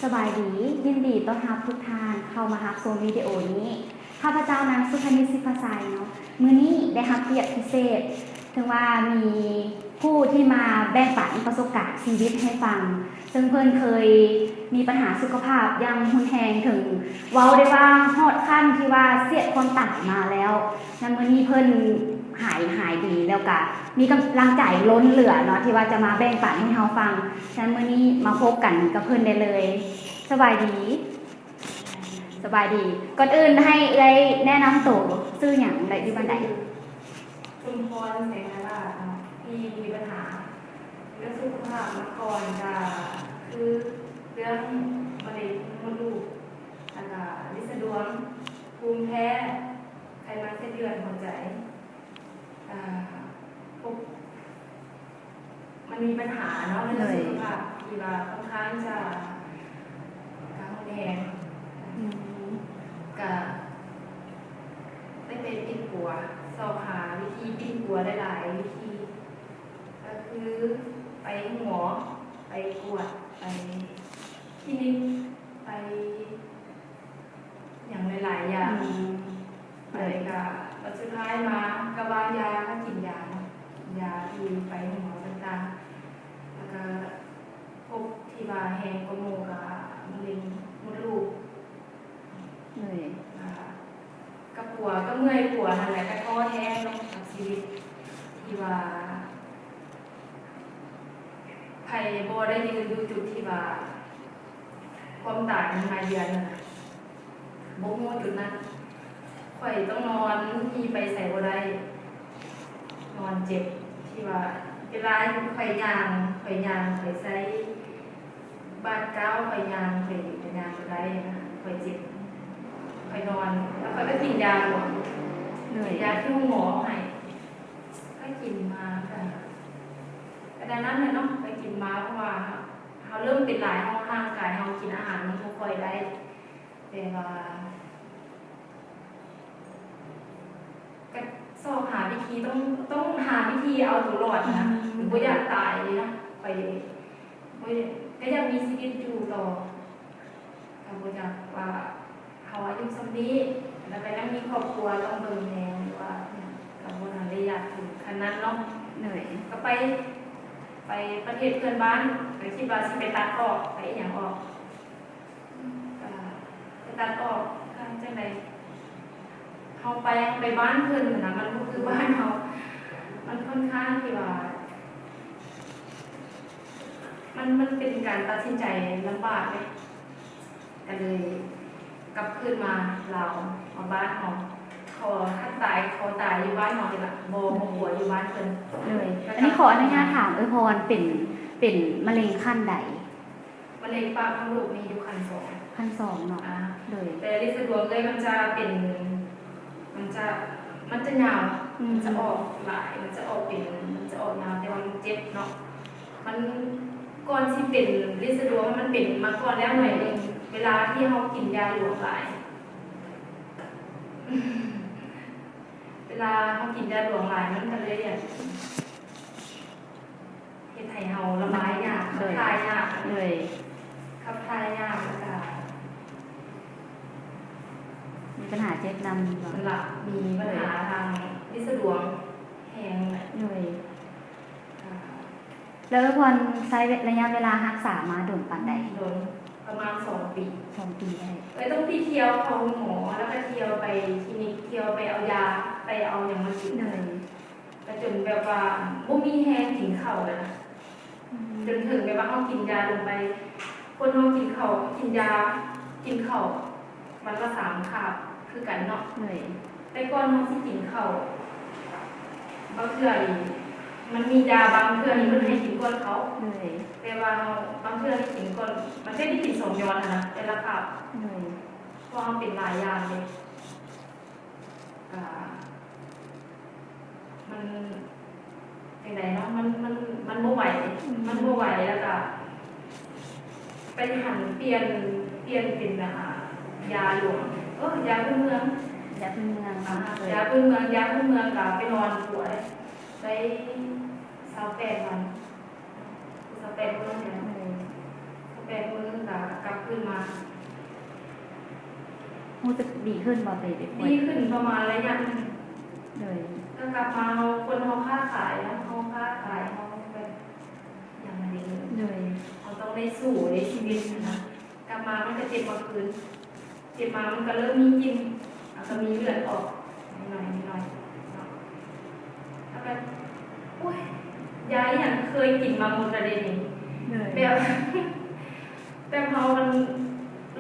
ສະບາຍດີ, ຍິນດີຕ້ອນຮັບທຸກທ່ານເຂົ້າມາຮັບຊົມວິດີໂອນີ້. ຂ້າພະເຈົ້ານາງສຸພະນິດ ສິບພະໄຊເນາະ, ມື້ນີ້ໄດ້ຮັບກຽດພິເສດ ເຖິງວ່າມີຜູ້ທີ່ມາແບ່ງປັນປະສົບການຊີວິດໃຫ້ຟັງ, ເຊິ່ງເພິ່ນເຄີຍມີບັນຫາສຸຂະພາບຢ່າງຮຸນແຮງ ເຖິງເວົ້າໄດ້ວ່າຮອດຂັ້ນທີ່ວ່າສຽດຄວາມຕາຍມາແລ້ວ. ໃນມື້ນີ້ເພິ່ນຫາຍ, ຫາຍດີ ແລ້ວກະມີກຳລັງໃຈລົ້ນເຫຼືອເນາະ ທີ່ວ່າຈະມາແບ່ງປັນໃຫ້ເຮົາຟັງ. ສະນັ້ນມື້ນີ້ມາພົບກັນກັບເພິ່ນໄດ້ເລີຍ. ສະບາຍດີ. ສະບາຍດີ. ກ່ອນອື່ນໃຫ້ເອື້ອຍແນະນຳໂຕ, ຊື່ຫຍັງ ແລະ ຢູ່ບ້ານໃດ? ສົມພອນ ແສງອາລາດເນາະ, ທີ່ມີບັນຫາເລື່ອງສຸຂະພາບມາກ່ອນ ກະຄືເລື່ອງມະເຮັງມົດລູກ ແລ້ວກະລິດສະດວງ, ພູມແພ້, ໄຂມັນເສັ້ນເລືອດ, ຫົວໃຈ. ອາ ພົບ ມັນມີບັນຫາເນາະ ເລື່ອງສຸຂະພາບທີ່ວ່າຂ້ອນຂ້າງຈະກະຮຸນແຮງ. ອືມ ກະໄດ້ໄປປິ່ນປົວ, ຊອກຫາວິທີປິ່ນປົວຫຼາຍໆວິທີ, ກະຄືໄປໂຮງໝໍ, ໄປກວດ, ໄປຄລີນິກ, ໄປ ຫຍັງຫຼາຍໆຢ່າງ. ອືມ ແລ້ວກະບັດສຸດທ້າຍມາກະວາງຢາ, ມາກິນຢາເນາະ, ຢາທີ່ໄປໂຮງໝໍຕ່າງໆ, ແລ້ວກະພົບທີ່ວ່າແຮງກວ່າໝູ່ກະມະເຮັງມົດລູກ. ໂດຍ ກະ ກະປົວ, ກະເມື່ອຍປົວຫັ້ນແຫຼະ, ກະທໍ້ແທ້ເນາະກັບຊີວິດທີ່ວ່າ ໃຜບໍ່ໄດ້ຢືນຢູ່ຈຸດທີ່ວ່າຄວາມຕາຍມັນມາເຢືອນຫັ້ນນະ, ບໍ່ຮູ້ຈຸດນັ້ນ. ຂ້ອຍຕ້ອງນອນ, ຮີໄປໃສບໍ່ໄດ້, ນອນເຈັບ. ທີ່ວ່າເວລາຂ້ອຍຍ່າງ, ຂ້ອຍຍ່າງ, ຂ້ອຍໃສ່ບາດກ້າວ, ຂ້ອຍຍ່າງ, ຂ້ອຍ ຂ້ອຍຍ່າງບໍ່ໄດ້ນະ, ຂ້ອຍເຈັບ, ຂ້ອຍນອນ, ແລ້ວຂ້ອຍກໍກິນຢາຫຼວງ, ໂດຍ ກິນຢາທີ່ໂຮງໝໍເອົາໃຫ້. ກໍກິນມາ ກໍ ກໍໄດ້ນັ້ນແຫຼະເນາະ, ໄປກິນມາ ເພາະວ່າເຮົາເລີ່ມເປັນຫຼາຍ, ເຮົາ ຮ່າງກາຍເຮົາກິນອາຫານມັນບໍ່ຄ່ອຍໄດ້, ແຕ່ວ່າກໍຊອກຫາວິທີ, ຕ້ອງ ຕ້ອງຫາວິທີເອົາຕົວລອດນະ, ອືມ ບໍ່ຢາກຕາຍເດ້ນະ, ໄປ ບໍ່ ກໍຢາກມີຊີວິດຢູ່ຕໍ່. ກໍບໍ່ຢາກວ່າເຮົາອາຍຸສ່ຳນີ້ ແລ້ວກໍຍັງມີຄອບຄົວຕ້ອງເບິ່ງແຍງ ຫຼືວ່າຫຍັງ ກໍບໍ່ທັນໄດ້ຢາກເຖິງຂັ້ນນັ້ນເນາະ. ໂດຍ ກໍໄປ ໄປປະເທດເພື່ອນບ້ານ ກໍຄິດວ່າຊິໄປຕັດອອກ ໄປອີ່ຫຍັງອອກ ກໍໄປຕັດອອກ. ກໍຈັ່ງໃດ ເຮົາໄປ ເຮົາໄປບ້ານເພິ່ນນະ ມັນບໍ່ຄືບ້ານເຮົາ, ມັນຂ້ອນຂ້າງທີ່ວ່າ ມັນ ມັນເປັນການຕັດສິນໃຈລຳບາກເດ້, ກໍເລີຍກັບຄືນມາລາວ ມາບ້ານເຮົາ. ຂໍ ຄັນຕາຍ ຂໍຕາຍຢູ່ບ້ານເຮົານີ້ລະ, ບໍ່ ບໍ່ຂົວຢູ່ບ້ານເພິ່ນ. ໂດຍ ອັນນີ້ຂໍອະນຸຍາດຖາມເອື້ອຍພອນ ເປັນ ເປັນມະເຮັງຂັ້ນໃດ? ມະເຮັງປາກມົດລູກນີ້ຢູ່ຂັ້ນສອງ. ຂັ້ນສອງເນາະ. ອາ ໂດຍ ແຕ່ລິດສະດວງເອື້ອຍມັນຈະເປັນ ມັນຈະ ມັນຈະຍາວ. ອືມ ມັນຈະອອກຫຼາຍ ມັນຈະອອກເປັນ ມັນຈະອອກຍາວ ແຕ່ວ່າມັນເຈັບເນາະ. ມັນ ກ່ອນຊິເປັນລິດສະດວງ ມັນເປັນມາກ່ອນແລ້ວໜ້ອຍໜຶ່ງ. ເວລາທີ່ເຮົາກິນຢາຫຼວງຫຼາຍ ເວລາເຮົາກິນຢາຫຼວງຫຼາຍ ມັນກໍເລີຍ ເຮັດໃຫ້ເຮົາລະບາຍຍາກ ໂດຍ ຂັບຖ່າຍຍາກ. ໂດຍ ຂັບຖ່າຍຍາກ ແລ້ວກະມີບັນຫາເຈັບນຳ. ລະ ມີບັນຫາທາງລິດສະດວງແຮງ. ໂດຍ ແລ້ວເອື້ອຍພອນໃຊ້ໄລຍະເວລາຮັກສາມາດົນປານໃດ? ດົນ ປະມານສອງປີ. ສອງປີໄດ້. ເອື້ອຍຕ້ອງໄປທ່ຽວເຂົ້າໂຮງໝໍ ແລ້ວກະທ່ຽວໄປຄລີນິກ ທ່ຽວໄປເອົາຢາ ໄປເອົາຫຍັງມາກິນ. ໂດຍ ກະຈົນແບບວ່າບໍ່ມີແຮງກິນເຂົ້າແລ້ວນະ. ອືມ ຈົນເຖິງແບບວ່າເຮົາກິນຢາລົງໄປ, ຄົນເຮົາກິນເຂົ້າ ກິນຢາ ກິນເຂົ້າວັນລະສາມຄາບຄືກັນເນາະ. ໂດຍ ແຕ່ກ່ອນເຮົາຊິກິນເຂົ້າ ບາງເທື່ອນີ້ມັນມີຢາ ບາງເທື່ອນີ້ເພິ່ນໃຫ້ກິນກ່ອນເຂົ້າ. ໂດຍ ແຕ່ວ່າເຮົາ ບາງເທື່ອນີ້ກິນກ່ອນ ບາງເທື່ອນີ້ກິນສອງຢອດຫັ້ນນະ ແຕ່ລະຄາບ. ໂດຍ ເພາະວ່າເຮົາເປັນຫຼາຍຢ່າງເດ້. ກະ ມັນຈັ່ງໃດເນາະ ມັນ ມັນ ມັນບໍ່ໄຫວ. ອືມ ມັນບໍ່ໄຫວ ແລ້ວກະໄປຫັນປ່ຽນ ປ່ຽນເປັນ ອາ ຢາຫຼວງ ເອີ ຢາພື້ນເມືອງ. ຢາພື້ນເມືອງ ອາ ເນາະ. ໂດຍ ຢາພື້ນເມືອງ ຢາພື້ນເມືອງກະໄປນອນປົວໄດ້ຊາວແປດວັນ ຊາວແປດມື້. ໂດຍ ຊາວແປດມື້ກະ ກັບຄືນມາ. ຮູ້ສຶກດີຂຶ້ນບໍ່? ໄປໄດ້ປ່ວຍ ດີຂຶ້ນປະມານໄລຍະໜຶ່ງ. ໂດຍ ກໍກັບມາ ເຮົາ ຄົນເຮົາຄ້າຂາຍນະ ເຮົາຄ້າຂາຍ ເຮົາແບບ ຫຍັງອັນນີ້ ໂດຍ ເຮົາຕ້ອງໄດ້ສູ້ໃນຊີວິດຫັ້ນນະ. ກັບມາມັນກໍເຈັບມາຄືນ ເຈັບມາມັນກໍເລີ່ມມີກິ່ນ ແລ້ວກໍມີເລືອດອອກໜ້ອຍໆເນາະ. ແລ້ວກໍ ໂອ້ຍ ຢາອີຫຍັງເຄີຍກິນມາໝົດແລ້ວເດນີ້. ໂດຍ ແບບ ແບບເຮົາມັນ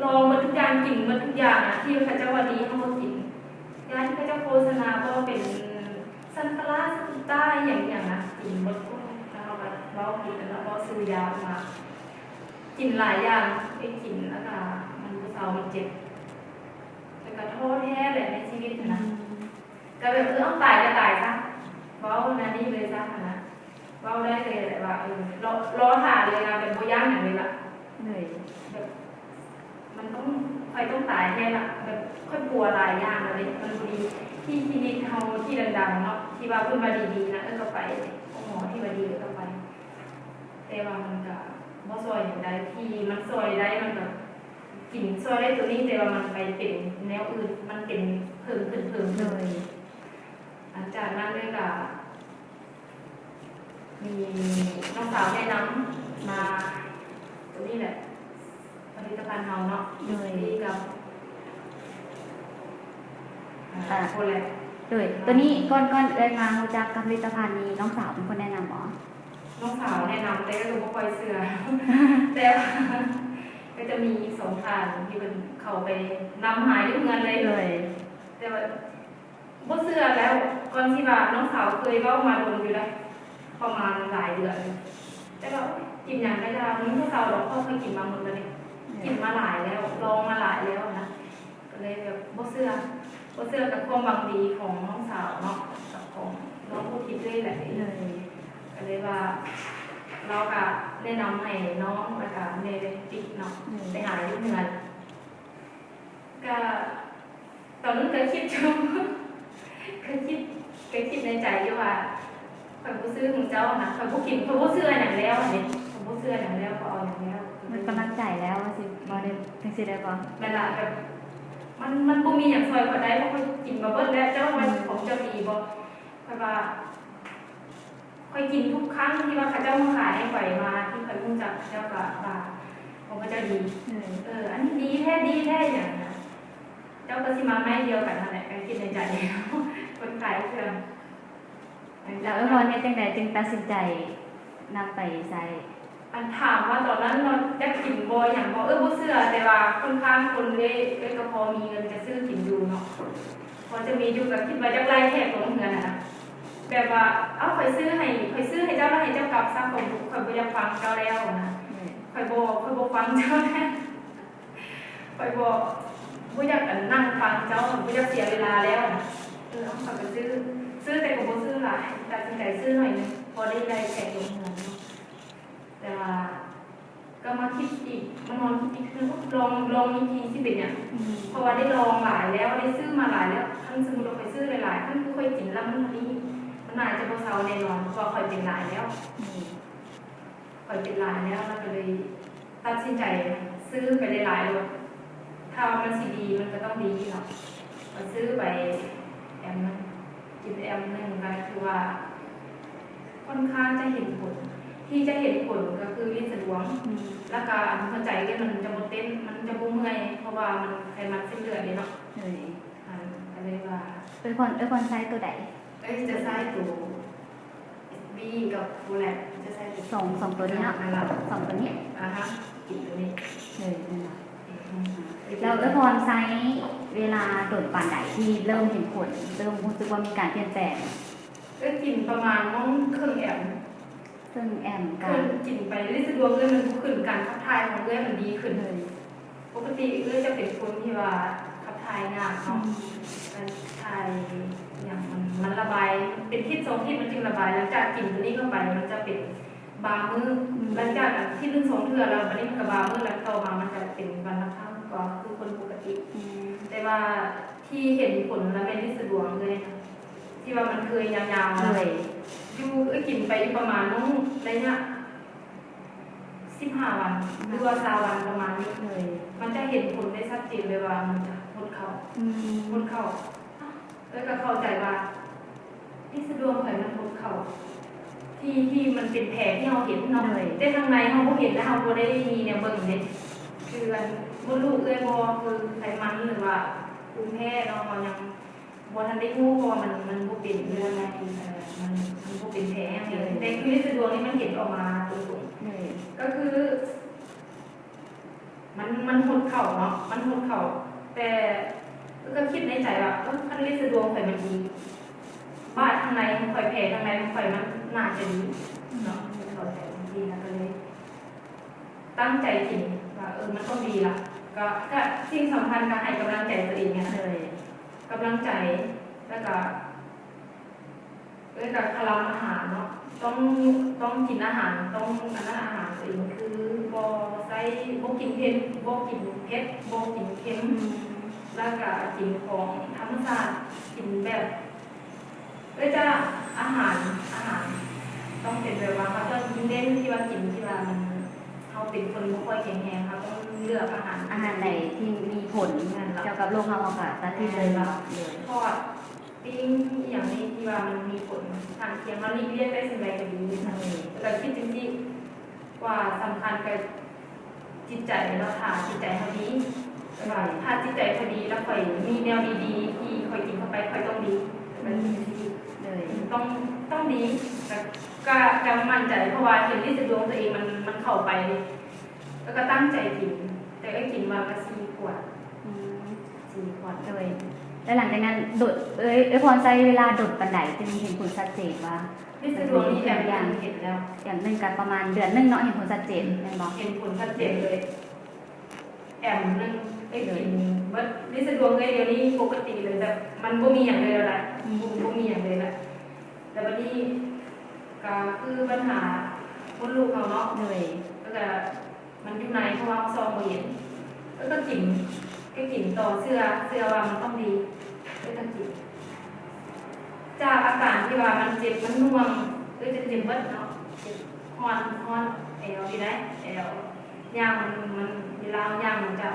ລອງໝົດທຸກຢ່າງ ກິນໝົດທຸກຢ່າງນະ ທີ່ເຂົາເຈົ້າວ່າດີ ເຮົາກໍກິນ. ຢາທີ່ເຂົາເຈົ້າໂຄສະນາບໍ່ ເປັນຊັນຄາລາ ສະກຸດຕາ ອີ່ຫຍັງໆນະ ກິນໝົດ. ແລ້ວເຮົາກໍເວົ້າຜິດ ແລ້ວເວົ້າຊື່ຢາອອກມາ. ກິນຫຼາຍຢ່າງ ໄປກິນແລ້ວກໍມັນບໍ່ເຊົາ ມັນເຈັບ ແລ້ວກໍທໍ້ແທ້ແຫຼະໃນຊີວິດຫັ້ນນະ. ອືມ ກໍແບບ ເອີ ເອົາ ຕາຍກໍຕາຍຊະ ເວົ້າແນວນີ້ເລີຍຊະຫັ້ນນະ. ເວົ້າໄດ້ເລີຍແຫຼະວ່າ ເອີ ລໍ ລໍຖ້າເລີຍນະ ແບບບໍ່ຢ້ານຫຍັງເລີຍລະ. ໂດຍ ແບບ ມັນຕ້ອງ ຂ້ອຍຕ້ອງຕາຍແທ້ລະ ແບບຂ້ອຍປົວຫຼາຍຢ່າງແລ້ວເດ້ ມັນບໍ່ດີ. ທີ່ຄລີນິກເຮົາທີ່ດັງໆເນາະ ທີ່ວ່າເພິ່ນວ່າດີໆນະ ເອີ ກໍໄປ ໂຮງໝໍທີ່ວ່າດີ ເອີ ກໍໄປ ແຕ່ວ່າມັນກໍບໍ່ຊ່ອຍຫຍັງໄດ້. ທີ່ມັນຊ່ອຍໄດ້ ມັນກໍກິນຊ່ອຍໄດ້ໂຕນີ້ ແຕ່ວ່າມັນໄປເປັນແນວອື່ນ ມັນເປັນເພີ່ມຂຶ້ນ ເພີ່ມຂຶ້ນ. ໂດຍ ຫຼັງຈາກນັ້ນເລີຍກໍ ມີນ້ອງສາວແນະນຳມາໂຕນີ້ແຫຼະ ຜະລິດຕະພັນເຮົາເນາະ. ໂດຍ ທີ່ກັບ ອ່າ ອ່າ ໂຄແລັບ. ໂດຍ ໂຕນີ້ ກ່ອນ ກ່ອນເອື້ອຍມາຮູ້ຈັກກັບຜະລິດຕະພັນນີ້ ນ້ອງສາວເປັນຄົນແນະນຳບໍ? ນ້ອງສາວແນະນຳ ແຕ່ກໍບໍ່ຄ່ອຍເຊື່ອ ແຕ່ວ່າກໍຈະມີສອງທ່ານທີ່ເພິ່ນເຂົ້າໄປນຳຫາຢູ່ເຮືອນເລີຍ. ໂດຍ ແຕ່ວ່າ ບໍ່ເຊື່ອແລ້ວ ກ່ອນຊິວ່າ ນ້ອງສາວເຄີຍເວົ້າມາດົນຢູ່ໃດ໋ ປະມານຫຼາຍເດືອນ ແຕ່ວ່າ ໂອ້ຍ ກິນຫຍັງກໍຢ່າ ມັນບໍ່ເຊົາດອກ ເພາະເຄີຍກິນມາໝົດແລ້ວເດ້ ອືມ ກິນມາຫຼາຍແລ້ວ ລອງມາຫຼາຍແລ້ວນະ. ກໍເລີຍແບບບໍ່ເຊື່ອ ບໍ່ເຊື່ອກັບຄວາມຫວັງດີຂອງນ້ອງສາວເນາະ ກັບຂອງນ້ອງຜູ້ທິດເລີຍແຫຼະ. ໂດຍ ກໍເລີຍວ່າ ລາວກໍແນະນຳໃຫ້ນ້ອງ ແລ້ວກໍແມ່ຕິກເນາະ ໂດຍ ໄປຫາຢູ່ເຮືອນ. ກະຕອນນັ້ນກະຄິດຢູ່ ກະຄິດ ກະຄິດໃນໃຈຢູ່ວ່າ ຂ້ອຍບໍ່ຊື້ຂອງເຈົ້ານະ ຂ້ອຍບໍ່ກິນ ຂ້ອຍບໍ່ເຊື່ອຫຍັງແລ້ວເດ້ ຂ້ອຍບໍ່ເຊື່ອຫຍັງແລ້ວ ບໍ່ເອົາຫຍັງແລ້ວ. ໝົດກຳລັງໃຈແລ້ວ ວ່າຊິບໍ່ໄດ້ ຈັ່ງຊີ້ໄດ້ບໍ່? ແມ່ນລະ ແບບ ມັນ ມັນບໍ່ມີຫຍັງຊ່ອຍຂ້ອຍໄດ້ ເພາະຂ້ອຍກິນມາເບິດແລ້ວ ເຈົ້າວ່າ ອືມ ຂອງເຈົ້າດີບໍ່? ຂ້ອຍວ່າ ຂ້ອຍກິນທຸກຄັ້ງທີ່ວ່າເຂົາເຈົ້າມາຂາຍໃຫ້ຂ້ອຍມາ ທີ່ຂ້ອຍຮູ້ຈັກເຂົາເຈົ້າກໍວ່າຂອງເຂົາເຈົ້າດີ ເອີ ເອີ ອັນນີ້ດີແທ້ ດີແທ້ ຫຍັງນະ ເຈົ້າກໍຊິມາໄມ້ດຽວກັນຫັ້ນແຫຼະ ກໍຄິດໃນໃຈ ຄົນຂາຍເຄື່ອງ. ແລ້ວເອື້ອຍພອນເຮັດຈັ່ງໃດຈຶ່ງຕັດສິນໃຈນຳໄປໃຊ້? ອັນຖາມວ່າຕອນນັ້ນເນາະ ຢາກກິນບໍ່ ຫຍັງບໍ່ ເອີ ບໍ່ເຊື່ອ ແຕ່ວ່າຄ່ອນຂ້າງຄົນເດ້ ເອີ ກໍພໍມີເງິນຈະຊື້ກິນຢູ່ເນາະ ພໍຈະມີຢູ່ ກໍຄິດວ່າຢາກໄລ່ແຂກລົງເຮືອນຫັ້ນນະ ແບບວ່າ ເອົ້າ ຂ້ອຍຊື້ໃຫ້ ຂ້ອຍຊື້ໃຫ້ເຈົ້າ ແລ້ວໃຫ້ເຈົ້າກັບຊະ ຂ້ອຍ ຂ້ອຍບໍ່ຢາກຟັງເຈົ້າແລ້ວນະ ອືມ ຂ້ອຍບໍ່ ຂ້ອຍບໍ່ຟັງເຈົ້າແລ້ວ ຂ້ອຍບໍ່ ບໍ່ຢາກ ອັນ ນັ່ງຟັງເຈົ້າ ບໍ່ຢາກເສຍເວລາແລ້ວນະ ເອີ ເອົາ ຂ້ອຍກໍຊື້ ຊື້ແຕ່ກໍບໍ່ຊື້ຫຼາຍ ຕັດສິນໃຈຊື້ໜ້ອຍໜຶ່ງ ພໍໄດ້ໄລ່ແຂກລົງເຮືອນເນາະ ແຕ່ວ່າ ກໍມາຄິດອີກ ມານອນຄິດອີກ ລອງ ລອງອີກທີຊິເປັນຫຍັງ ອືມ ເພາະວ່າໄດ້ລອງຫຼາຍແລ້ວ ໄດ້ຊື້ມາຫຼາຍແລ້ວ ຄັນສົມມຸດວ່າຂ້ອຍຊື້ຫຼາຍໆ ຄັນຄືຂ້ອຍກິນແລ້ວມັນ ອັນນີ້ ມັນໜ້າຈະບໍ່ເຊົາແນ່ນອນ ເພາະວ່າຂ້ອຍເປັນຫຼາຍແລ້ວ ອືມ ຂ້ອຍເປັນຫຼາຍແລ້ວ ແລ້ວກໍເລີຍຕັດສິນໃຈຊື້ໄປຫຼາຍໆໂລດ ຖ້າວ່າມັນຊິດີ ມັນກໍຕ້ອງດີເນາະ ກໍຊື້ໄປແອມໜຶ່ງ ກິນແອມໜຶ່ງ ກໍຄືວ່າ ຄ່ອນຂ້າງຈະເຫັນຜົນ ທີ່ຈະເຫັນຜົນກໍຄືລິດສະດວງ ອືມ ແລ້ວກໍອັນຫົວໃຈນີ້ມັນຈະບໍ່ເຕັ້ນ ມັນຈະບໍ່ເມື່ອຍ ເພາະວ່າມັນໄຂມັນເສັ້ນເລືອດເດ້ເນາະ ໂດຍ ອັນ ກໍເລີຍວ່າ ເອື້ອຍພອນ ເອື້ອຍພອນໃຊ້ໂຕໃດ? ເອື້ອຍຈະໃຊ້ໂຕ ເອັສບີ ກັບ ໂຄແລັບ ຈະໃຊ້ໂຕ ສອງ ສອງໂຕນີ້ເນາະ ສອງໂຕນີ້ ອາຮະ ກິນໂຕນີ້ ເອີ ນັ້ນລະ ອືມ ແລ້ວເອື້ອຍພອນໃຊ້ເວລາດົນປານໃດທີ່ເລີ່ມເຫັນຜົນ ເລີ່ມຮູ້ສຶກວ່າມີການປ່ຽນແປງ? ເອື້ອຍກິນປະມານໝ່ອງເຄິ່ງແອມ ເຄິ່ງແອມ ເຄິ່ງ ກະ ກິນໄປເລື້ອຍ ສະດວກເອື້ອຍ ມັນບໍ່ຂຶ້ນ ການຂັບຖ່າຍຂອງເອື້ອຍມັນດີຂຶ້ນ ໂດຍ ປົກກະຕິເອື້ອຍຈະເປັນຄົນທີ່ວ່າຂັບຖ່າຍຍາກເນາະ ອືມ ການຂັບຖ່າຍຫຍັງມັນ ມັນລະບາຍ ເປັນທິດສອງທິດມັນຈຶ່ງລະບາຍ ຫຼັງຈາກກິນໂຕນີ້ເຂົ້າໄປ ມັນຈະເປັນບາງມື້ ອືມ ຫຼັງຈາກອາທິດໜຶ່ງສອງເທື່ອແລ້ວ ບາດນີ້ມັນກະບາງມື້ ແລ້ວຕໍ່ມາມັນຈະເປັນວັນລະຄັ້ງ ກໍຄືຄົນປົກກະຕິ ອືມ ແຕ່ວ່າທີ່ເຫັນຜົນລະແມ່ນລິດສະດວງເລີຍ ທີ່ວ່າມັນເຄີຍຍາວໆ ໂດຍ ຢູ່ ເອີ ກິນໄປຢູ່ປະມານມື້ ໄລຍະ ສິບຫ້າວັນ ຫຼືວ່າຊາວວັນປະມານນີ້ ໂດຍ ມັນຈະເຫັນຜົນໄດ້ຊັດເຈນເລີຍວ່າມັນຈະຫົດເຂົ້າ ອືມ ຫົດເຂົ້າ ແລ້ວກໍເຂົ້າໃຈວ່າລິດສະດວງຂ້ອຍມັນຫົດເຂົ້າ ທີ່ ທີ່ມັນເປັນແຜທີ່ເຮົາເຫັນເນາະ ໂດຍ ແຕ່ທາງໃນເຮົາບໍ່ເຫັນ ແລະເຮົາບໍ່ໄດ້ມີແນວເບິ່ງເດ້ ຄືອັນມົດລູກເອື້ອຍບໍ່ ຄືໄຂມັນ ຫຼືວ່າພູມແພ້ເນາະ ເຮົາຍັງ ບໍ່ທັນໄດ້ຮູ້ ເພາະວ່າມັນ ມັນບໍ່ເປັນເລື່ອງໃນ ເອີ ມັນ ມັນບໍ່ເປັນແຜຫຍັງເລີຍ ໂດຍ ແຕ່ຄືລິດສະດວງນີ້ມັນເຫັນອອກມາຕົງໆ ໂດຍ ກໍຄື ມັນ ມັນຫົດເຂົ້າເນາະ ມັນຫົດເຂົ້າ ແຕ່ກໍຄິດໃນໃຈວ່າ ເອີ ຄັນລິດສະດວງຂ້ອຍມັນດີ ບາດທາງໃນຂອງຂ້ອຍ ແຜທາງໃນຂອງຂ້ອຍມັນໜ້າຈະດີເນາະ ເຂົ້າໃຈຈັ່ງຊີ້ນະ ກໍເລີຍ ຕັ້ງໃຈກິນວ່າ ເອີ ມັນຕ້ອງດີລະ ກະ ກະສິ່ງສຳຄັນກະໃຫ້ກຳລັງໃຈຕົວເອງຫັ້ນນະ ໂດຍ ກຳລັງໃຈ ແລ້ວກະ ແລ້ວກະຄະລຳອາຫານເນາະ ຕ້ອງ ຕ້ອງກິນອາຫານ ຕ້ອງອັນນັ້ນອາຫານຕົວເອງ ຄືບໍ່ໃສ່ ບໍ່ກິນເຜັດ ບໍ່ກິນເຜັດ ບໍ່ກິນເຄັມ ອືມ ແລ້ວກະກິນຂອງທຳມະຊາດ ກິນແບບ ແລ້ວຈະອາຫານ ອາຫານຕ້ອງເປັນແບບວ່າເຮົາຕ້ອງເນັ້ນທີ່ວ່າກິນທີ່ວ່າມັນ ເຮົາເປັນຄົນບໍ່ຄ່ອຍແຂງແຮງ ເຮົາຕ້ອງເລືອກອາຫານ ອາຫານໃດທີ່ມີຜົນ ແມ່ນລະ ກ່ຽວກັບໂລກເຮົາ ເຮົາກໍຕັດຖິ້ມເລີຍ ແມ່ນລະ ເນາະ ໂດຍ ທອດ ປີ້ງ ອີ່ຫຍັງນີ້ທີ່ວ່າມັນມີຜົນຂ້າງຄຽງ ເຮົາຫຼີກລ້ຽງໄດ້ສິ່ງໃດກໍດີ ໂດຍ ແລ້ວກໍຄິດຈັ່ງຊີ້ ກວ່າສຳຄັນກໍຈິດໃຈເນາະ ຖ້າຈິດໃຈເຮົາດີ ແຕ່ວ່າ ໂດຍ ຖ້າຈິດໃຈຂ້ອຍດີ ແລ້ວຂ້ອຍມີແນວດີໆ ທີ່ຂ້ອຍກິນເຂົ້າໄປ ຂ້ອຍຕ້ອງດີ ອືມ ໂດຍ ຕ້ອງ ຕ້ອງດີ ກໍ ກໍ ກໍໝັ້ນໃຈ ເພາະວ່າເຫັນລິດສະດວງຕົວເອງມັນ ມັນເຂົ້າໄປເດ້ ແລ້ວກໍຕັ້ງໃຈກິນ ແຕ່ກໍກິນວັນລະສີ່ຂວດ ອືມ ສີ່ຂວດ ໂດຍ ແລ້ວຫຼັງຈາກນັ້ນ ໂດຍ ເອື້ອຍ ເອື້ອຍພອນໃຊ້ເວລາດົນປານໃດຈຶ່ງເຫັນຜົນຊັດເຈນວ່າ ລິດສະດວງນີ້ແອມໜຶ່ງເຫັນແລ້ວ ແອມໜຶ່ງກໍປະມານເດືອນໜຶ່ງເນາະ ເຫັນຜົນຊັດເຈນ ອືມ ແມ່ນບໍ່? ເຫັນຜົນຊັດເຈນເລີຍ ແອມໜຶ່ງໄດ້ກິນເບິດ ລິດສະດວງເລີຍ ດຽວນີ້ປົກກະຕິເລີຍ ແບບມັນບໍ່ມີຫຍັງເລີຍລະ ອືມ ບໍ່ ບໍ່ມີຫຍັງເລີຍລະ ແລ້ວບັດນີ້ກໍຄືບັນຫາມົດລູກເຮົາເນາະ ໂດຍ ແລ້ວກໍ ມັນຢູ່ໃນ ເພາະວ່າເຮົາສ່ອງບໍ່ເຫັນ ເອີ ກໍກິນ ກໍກິນຕໍ່ ເຊື່ອ ເຊື່ອວ່າມັນຕ້ອງດີ ເອີ ກໍກິນ ຈາກອາການທີ່ວ່າມັນເຈັບ ມັນໜ່ວງ ເອີ ຈະເຈັບເບິດເນາະ ເຈັບ ຮ້ອນ ຮ້ອນແອວນີ້ໄດ໋ ແອວ ຍ່າງມັນ ມັນ ເວລາເຮົາຍ່າງມັນຈະ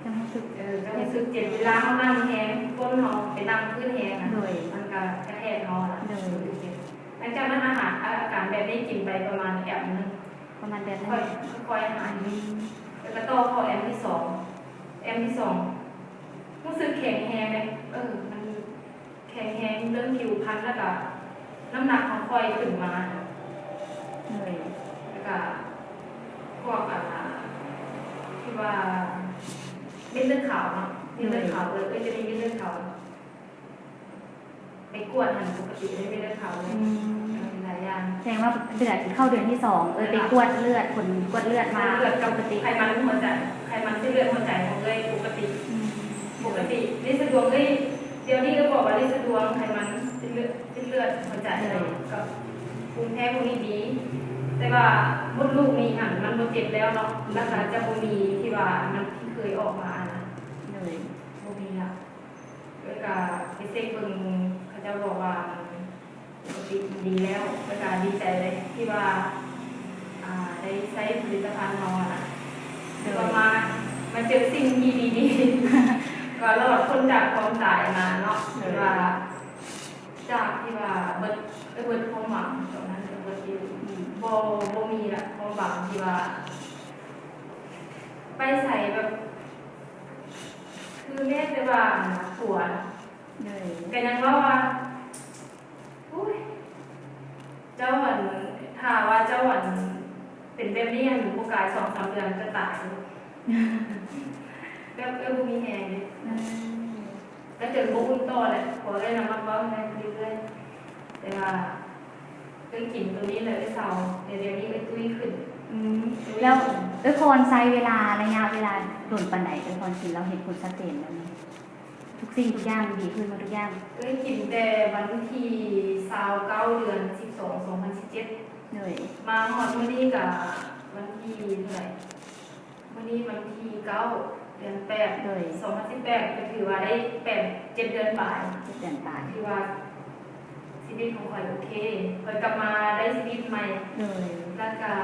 ຈະຮູ້ສຶກ ເອີ ຈະຮູ້ສຶກເຈັບ ເວລາເຮົານັ່ງແຮງ ກົ້ນເຮົາໄປນັ່ງພື້ນແຮງນະ ໂດຍ ມັນກະກະແທກເຮົານະ ໂດຍ ເຈັບ ຫຼັງຈາກນັ້ນອາຫານ ອາ ອາການແບບນີ້ກິນໄປປະມານແອມໜຶ່ງ ປະມານເດືອນໜຶ່ງ ຄ່ອຍ ຄ່ອຍຫາຍ ອືມ ແລ້ວກໍຕໍ່ເຂົ້າແອມທີສອງ ແອມທີສອງ ຮູ້ສຶກແຂງແຮງເດ້ ເອີ ມັນແຂງແຮງເລື່ອງຜິວພັນ ແລ້ວກໍນ້ຳໜັກເຮົາຄ່ອຍຂຶ້ນມາ ໂດຍ ແລ້ວກໍພວກ ອັນ ທີ່ວ່າເມັດເລືອດຂາວເນາະ ເມັດເລືອດຂາວ ໂດຍ ເອີ ເອີ ຈະມີເມັດເລືອດຂາວ ໄປກວດຫັ້ນປົກກະຕິເລີຍ ເມັດເລືອດຂາວເລີຍ ອືມ ເອີ ຫຼາຍຢ່າງ ແສດງວ່າເດືອນ ເຂົ້າເດືອນທີສອງ ເອີ ໄປກວດເລືອດ ຜົນກວດເລືອດມາປົກກະຕິ ເລືອດກັບໄຂມັນຫົວໃຈ ໄຂມັນເສັ້ນເລືອດຫົວໃຈຂອງເອື້ອຍປົກກະຕິ ອືມ ປົກກະຕິ ລິດສະດວງເອື້ອຍ ດຽວນີ້ເອື້ອຍບອກວ່າລິດສະດວງ ໄຂມັນ ເສັ້ນເລືອດ ເສັ້ນເລືອດຫົວໃຈ ໂດຍ ກັບພູມແພ້ພວກນີ້ດີ ແຕ່ວ່າມົດລູກນີ້ຫັ້ນມັນບໍ່ເຈັບແລ້ວເນາະ ອືມ ແລ້ວກໍຈະບໍ່ມີທີ່ວ່າອັນນັ້ນທີ່ເຄີຍອອກມານະ ໂດຍ ບໍ່ມີລະ ແລ້ວກະໄປເຊັກເບິ່ງ ເຂົາເຈົ້າບອກວ່າປົກກະຕິດີແລ້ວ ແລ້ວກະດີໃຈເລີຍທີ່ວ່າ ອ່າ ໄດ້ໃຊ້ຜະລິດຕະພັນເຮົາຫັ້ນນະ ໂດຍ ແລ້ວກໍມາ ມາເຈີສິ່ງທີ່ດີໆ ກໍລອດພົ້ນຈາກຄວາມຕາຍມາເນາະ ໂດຍ ທີ່ວ່າ ຈາກທີ່ວ່າເບິດ ເບິດຄວາມຫວັງຕອນນັ້ນ ເບິດຢູ່ ອືມ ບໍ່ ບໍ່ມີລະຄວາມຫວັງທີ່ວ່າ ໄປໃສແບບ ຄືແມ້ແຕ່ວ່າ ອັນ ຜົວ ໂດຍ ກໍຍັງເວົ້າວ່າ ໂອ້ຍ ເຈົ້າ ອັນ ຖ້າວ່າເຈົ້າ ອັນ ເປັນແບບນີ້ ອັນ ບໍ່ກາຍສອງສາມເດືອນຈະຕາຍ ແບບ ເອີ ບໍ່ມີແຮງເດ້ ອືມ ກໍຈົນບໍ່ອຸ່ນຕໍ່ແຫຼະ ເພາະວ່າໄດ້ລະມັດເວົ້າໃຫ້ເລື້ອຍໆ ແຕ່ວ່າ ເອື້ອຍກິນໂຕນີ້ແລ້ວເອື້ອຍເຊົາ ແຕ່ດຽວນີ້ເອື້ອຍຕຸ້ຍຂຶ້ນ ອືມ ແລ້ວເອື້ອຍພອນໃຊ້ເວລາ ໄລຍະເວລາດົນປານໃດ ເອື້ອຍພອນກິນແລ້ວເຫັນຜົນຊັດເຈນແບບນີ້? ທຸກສິ່ງທຸກຢ່າງດີຂຶ້ນໝົດທຸກຢ່າງ. ເອື້ອຍກິນແຕ່ວັນທີຊາວເກົ້າ ເດືອນສິບສອງ ສອງພັນສິບເຈັດ ໂດຍ ມາຮອດມື້ນີ້ກະວັນທີເທົ່າໃດ? ມື້ນີ້ວັນທີເກົ້າ ເດືອນແປດ ໂດຍ ສອງພັນສິບແປດ ກະຖືວ່າໄດ້ແປດ ເຈັດເດືອນປາຍ ເຈັດເດືອນປາຍ ຖືວ່າຊີວິດຂອງຂ້ອຍໂອເຄ ຂ້ອຍກັບມາໄດ້ຊີວິດໃໝ່ ໂດຍ ແລ້ວກະ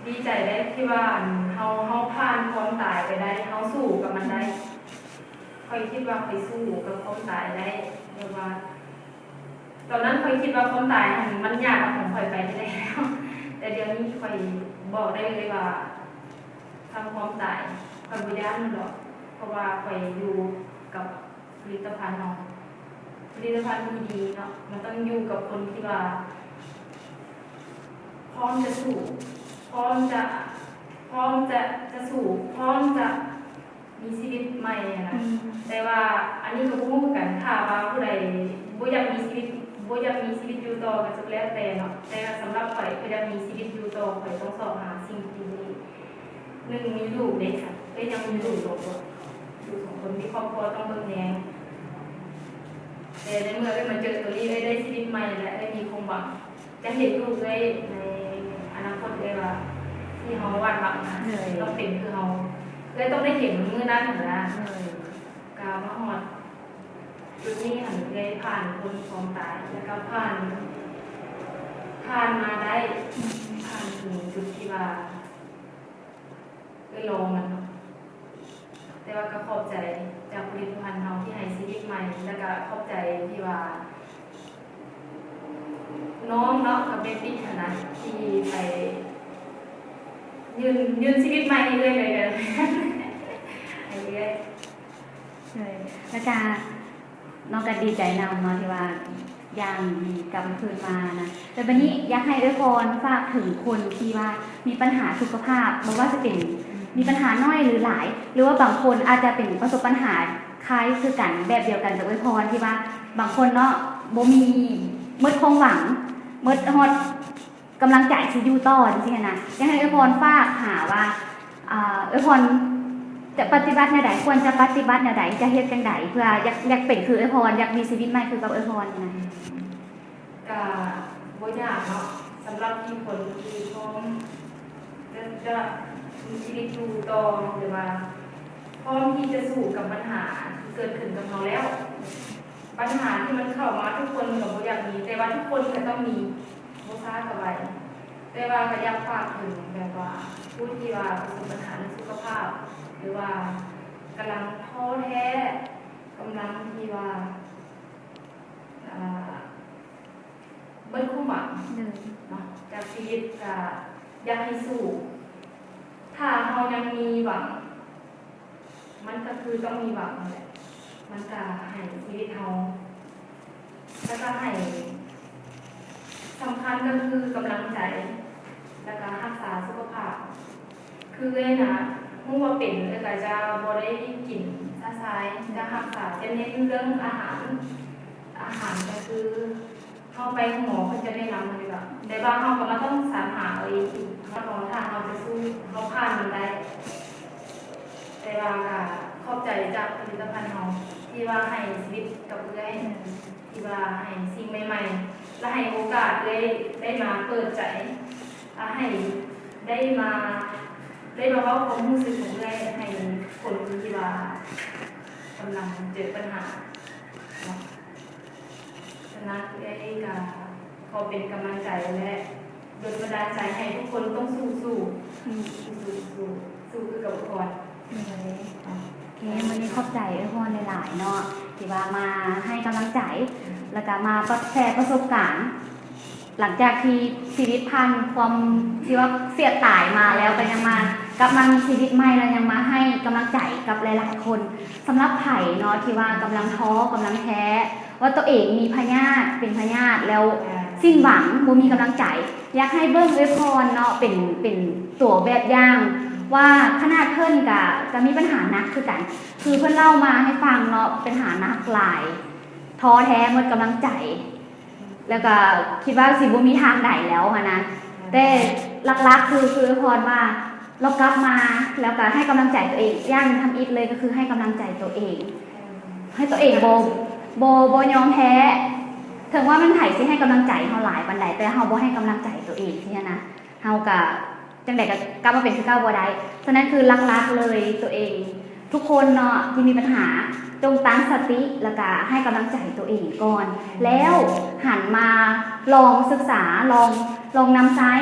ດີໃຈໄດ໋ທີ່ວ່າ ອັນ ເຮົາ ເຮົາຜ່ານຄວາມຕາຍໄປໄດ້ ເຮົາສູ້ກັບມັນໄດ້. ຂ້ອຍຄິດວ່າຂ້ອຍສູ້ກັບຄວາມຕາຍໄດ້ ແບບວ່າ ຕອນນັ້ນຂ້ອຍຄິດວ່າຄວາມຕາຍຫັ້ນມັນຍາກກວ່າຂອງຂ້ອຍໄປແທ້ໆ ແລ້ວ ແຕ່ດຽວນີ້ຂ້ອຍບອກໄດ້ເລີຍວ່າ ສ່ຳຄວາມຕາຍ ຂ້ອຍບໍ່ຢ້ານມັນດອກ ເພາະວ່າຂ້ອຍຢູ່ກັບຜະລິດຕະພັນເນາະ ຜະລິດຕະພັນທີ່ດີເນາະ ມັນຕ້ອງຢູ່ກັບຄົນທີ່ວ່າ ພ້ອມຈະສູ້ ພ້ອມຈະ ພ້ອມຈະ ຈະສູ້ ພ້ອມຈະ ມີຊີວິດໃໝ່ຫັ້ນນະ. ອືມ ແຕ່ວ່າອັນນີ້ກໍບໍ່ຮູ້ຄືກັນ ຖ້າວ່າຜູ້ໃດບໍ່ຢາກມີຊີວິດ ບໍ່ຢາກມີຊີວິດຢູ່ຕໍ່ກໍສຸດແລ້ວແຕ່ເນາະ ແຕ່ສຳລັບຂ້ອຍ ຂ້ອຍຢາກມີຊີວິດຢູ່ຕໍ່ ຂ້ອຍຕ້ອງຊອກຫາສິ່ງທີ່ດີ. ໜຶ່ງ ມີລູກເດ້ ເອື້ອຍຍັງມີລູກສອງຄົນ ລູກສອງຄົນ ມີຄອບຄົວຕ້ອງເບິ່ງແຍງ ແຕ່ໃນເມື່ອເອື້ອຍມາເຈີຕົວນີ້ ເອື້ອຍໄດ້ຊີວິດໃໝ່ ແລະ ເອື້ອຍມີຄວາມຫວັງ. ຈະເຫັນລູກເອື້ອຍໃນອະນາຄົດເອື້ອຍວ່າ ທີ່ເຮົາວາດຫວັງນະ ໂດຍ ຕ້ອງເປັນຄືເຮົາ ເອື້ອຍຕ້ອງໄດ້ເຫັນມື້ນັ້ນຫັ້ນນະ. ໂດຍ ກະມາຮອດຈຸດນີ້ຫັ້ນ ເອື້ອຍຜ່ານພົ້ນຄວາມຕາຍ ແລ້ວກະຜ່ານ ຜ່ານມາໄດ້ ອືມ ຜ່ານເຖິງຈຸດທີ່ວ່າ ເອື້ອຍລໍມັນເນາະ. ແຕ່ວ່າກໍຂອບໃຈຈາກຜະລິດຕະພັນເຮົາທີ່ໃຫ້ຊີວິດໃໝ່ ແລ້ວກໍຂອບໃຈທີ່ວ່ານ້ອງເນາະ ກັບແມ່ຕິກຫັ້ນນະ ທີ່ໄປຍື່ນ ຍື່ນຊີວິດໃໝ່ໃຫ້ເອື້ອຍເລີຍ ກໍໃຫ້ເອື້ອຍ. ໂດຍ ແລ້ວກະ ນ້ອງກໍດີໃຈນຳເນາະ ທີ່ວ່າຢ່າງດີກັບຄືນມານະ. ແລ້ວບັດນີ້ຢາກໃຫ້ເອື້ອຍພອນຝາກເຖິງຄົນທີ່ວ່າມີບັນຫາສຸຂະພາບ ບໍ່ວ່າຈະເປັນ ອືມ ມີບັນຫານ້ອຍຫຼືຫຼາຍ ຫຼືວ່າບາງຄົນອາດຈະເປັນ ປະສົບບັນຫາຄ້າຍຄືກັນ ແບບດຽວກັນກັບເອື້ອຍພອນ ທີ່ວ່າບາງຄົນເນາະ ບໍ່ມີ ໝົດຄວາມຫວັງ ໝົດຮອດ ກຳລັງໃຈຊິຢູ່ຕໍ່ຈັ່ງຊີ້ຫັ້ນນະ. ຢາກໃຫ້ເອື້ອຍພອນຝາກຫາວ່າ ອ່າ ເອື້ອຍພອນຈະປະຕິບັດແນວໃດ ຄວນຈະປະຕິບັດແນວໃດ ຈະເຮັດຈັ່ງໃດ ເພື່ອຢາກ ຢາກເປັນຄືເອື້ອຍພອນ ຢາກມີຊີວິດໃໝ່ຄືກັບເອື້ອຍພອນນີ້ນະ. ກະບໍ່ຍາກເນາະ ສຳລັບທີ່ຄົນທີ່ພ້ອມຈະ ຈະມີຊີວິດຢູ່ຕໍ່ ຫຼືວ່າພ້ອມທີ່ຈະສູ້ກັບບັນຫາທີ່ເກີດຂຶ້ນກັບເຮົາແລ້ວ. ບັນຫາທີ່ມັນເຂົ້າມາ ທຸກຄົນກໍບໍ່ຢາກມີ ແຕ່ວ່າທຸກຄົນກໍຕ້ອງມີ ບໍ່ຊ້າກໍໄວ. ແຕ່ວ່າກໍຢາກຝາກເຖິງແບບວ່າຜູ້ທີ່ວ່າປະສົບບັນຫາເລື່ອງສຸຂະພາບ ຫຼືວ່າກຳລັງທໍ້ແທ້ ກຳລັງທີ່ວ່າ ອ່າ ເບິດຄວາມຫວັງ ໂດຍ ເນາະ ຈາກຊີວິດ ກໍຢາກໃຫ້ສູ້. ຖ້າເຮົາຍັງມີຫວັງ ມັນກໍຄືຕ້ອງມີຫວັງນັ້ນແຫຼະ ມັນກໍໃຫ້ຊີວິດເຮົາ ແລ້ວກໍໃຫ້ ສຳຄັນກໍຄືກຳລັງໃຈ ແລ້ວກໍຮັກສາສຸຂະພາບ. ຄືເອື້ອຍນະ ຮູ້ວ່າເປັນ ເອື້ອຍກໍຈະບໍ່ໄດ້ກິນຊາຊາຍ ຈະຮັກສາ ຈະເນັ້ນເລື່ອງອາຫານ. ອາຫານກໍຄື ເຮົາໄປໂຮງໝໍເພິ່ນຈະແນະນຳເຮົາຢູ່ດອກ ແຕ່ວ່າເຮົາກໍມາຕ້ອງສັນຫາເອົາເອງອີກ ເຮົາກໍ ຖ້າເຮົາຈະສູ້ ເຮົາຜ່ານມັນໄດ້. ແຕ່ວ່າກໍຂອບໃຈຈາກຜະລິດຕະພັນເຮົາ ທີ່ວ່າໃຫ້ຊີວິດກັບເອື້ອຍ ທີ່ວ່າໃຫ້ສິ່ງໃໝ່ໆ ແລະ ໃຫ້ໂອກາດເອື້ອຍໄດ້ມາເປີດໃຈ ອາ ໃຫ້ໄດ້ມາ ໄດ້ມາເວົ້າຄວາມຮູ້ສຶກຂອງເອື້ອຍໃຫ້ຄົນທີ່ວ່າກຳລັງເຈີບັນຫາເນາະ. ສະນັ້ນເອື້ອຍກໍຂໍເປັນກຳລັງໃຈ ແລະ ດົນບັນດານໃຈໃຫ້ທຸກຄົນຕ້ອງສູ້ໆ ອືມ ສູ້ໆ ສູ້ຄືກັບເອື້ອຍພອນ. ໂອເຄ ມື້ນີ້ຂອບໃຈເອື້ອຍພອນຫຼາຍໆເນາະ ທີ່ວ່າມາໃຫ້ກຳລັງໃຈ ແລ້ວກໍມາປະ ແຊປະສົບການ ຫຼັງຈາກທີ່ຊີວິດຜ່ານຄວາມທີ່ວ່າເສຍຕາຍມາແລ້ວ ກໍຍັງມາກັບມາມີຊີວິດໃໝ່ ແລ້ວຍັງມາໃຫ້ກຳລັງໃຈກັບຫຼາຍໆຄົນ. ສຳລັບໃຜເນາະ ທີ່ວ່າກຳລັງທໍ້ ກຳລັງແທ້ ວ່າຕົວເອງມີພະຍາດ ເປັນພະຍາດແລ້ວສິ້ນຫວັງ ບໍ່ມີກຳລັງໃຈ ຢາກໃຫ້ເບິ່ງເອື້ອຍພອນເນາະ ເປັນ ເປັນຕົວແບບຢ່າງ ວ່າຂະໜາດເພິ່ນກະ ກະມີບັນຫາໜັກຄືກັນ ຄືເພິ່ນເລົ່າມາໃຫ້ຟັງເນາະ ບັນຫາໜັກຫຼາຍ ທໍ້ແທ້ ໝົດກຳລັງໃຈ ແລ້ວກະຄິດວ່າຊິບໍ່ມີທາງໃດແລ້ວຫັ້ນນະ. ແຕ່ຫຼັກໆຄື ຄືເອື້ອຍພອນວ່າ ລາວກັບມາ ແລ້ວກໍໃຫ້ກຳລັງໃຈຕົວເອງ ຢ່າງທຳອິດເລີຍກໍຄືໃຫ້ກຳລັງໃຈຕົວເອງ ໃຫ້ຕົວເອງບໍ່ ບໍ່ ບໍ່ຍອມແພ້ ເຖິງວ່າແມ່ນໃຜຊິໃຫ້ກຳລັງໃຈເຮົາຫຼາຍປານໃດ ແຕ່ເຮົາບໍ່ໃຫ້ກຳລັງໃຈຕົວເອງຊີ້ນະ ເຮົາກໍຈັ່ງໃດກໍກັບມາເປັນຄືເກົ່າບໍ່ໄດ້. ສະນັ້ນຄືຫຼັກໆເລີຍຕົວເອງ ທຸກຄົນເນາະທີ່ມີບັນຫາ ຈົ່ງຕັ້ງສະຕິ ແລ້ວກະໃຫ້ກຳລັງໃຈຕົວເອງກ່ອນ ແລ້ວຫັນມາລອງສຶກສາ ລອງ ລອງນຳໃຊ້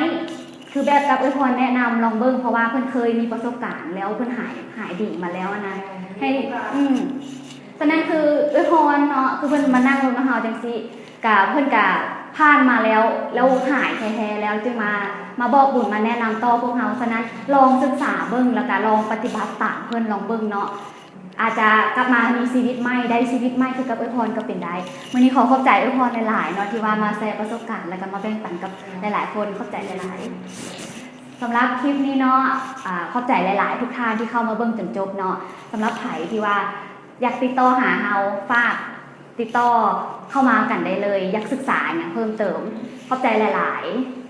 ຄືແບບກັບເອື້ອຍພອນແນະນຳລອງເບິ່ງ ເພາະວ່າເພິ່ນເຄີຍມີປະສົບການແລ້ວ ເພິ່ນຫາຍ ຫາຍດີມາແລ້ວຫັ້ນນະ ໃຫ້ ອືມ ສະນັ້ນຄືເອື້ອຍພອນເນາະ ຄືເພິ່ນມານັ່ງລົງນຳເຮົາຈັ່ງຊີ້ ກະເພິ່ນກະຜ່ານມາແລ້ວ ແລ້ວຫາຍແທ້ໆແລ້ວ ຈຶ່ງມາ ມາບອກບຸນ ມາແນະນຳຕໍ່ພວກເຮົາ. ສະນັ້ນລອງສຶກສາເບິ່ງ ແລ້ວກະລອງປະຕິບັດຕາມເພິ່ນລອງເບິ່ງເນາະ ອາດຈະກັບມາມີຊີວິດໃໝ່ ໄດ້ຊີວິດໃໝ່ຄືກັບເອື້ອຍພອນກໍເປັນໄດ້. ມື້ນີ້ຂໍຂອບໃຈເອື້ອຍພອນຫຼາຍໆເນາະ ທີ່ວ່າມາແຊປະສົບການ ແລ້ວກໍມາແບ່ງປັນກັບຫຼາຍໆຄົນ. ຂອບໃຈຫຼາຍໆ. ສຳລັບຄລິບນີ້ເນາະ ອາ ຂອບໃຈຫຼາຍໆທຸກທ່ານທີ່ເຂົ້າມາເບິ່ງຈົນຈົບເນາະ. ສຳລັບໃຜທີ່ວ່າຢາກຕິດຕໍ່ຫາເຮົາ ຝາກຕິດຕໍ່ເຂົ້າມາກັນໄດ້ເລີຍ ຢາກສຶກສາຫຍັງເພີ່ມເຕີມ. ຂອບໃຈຫຼາຍໆ.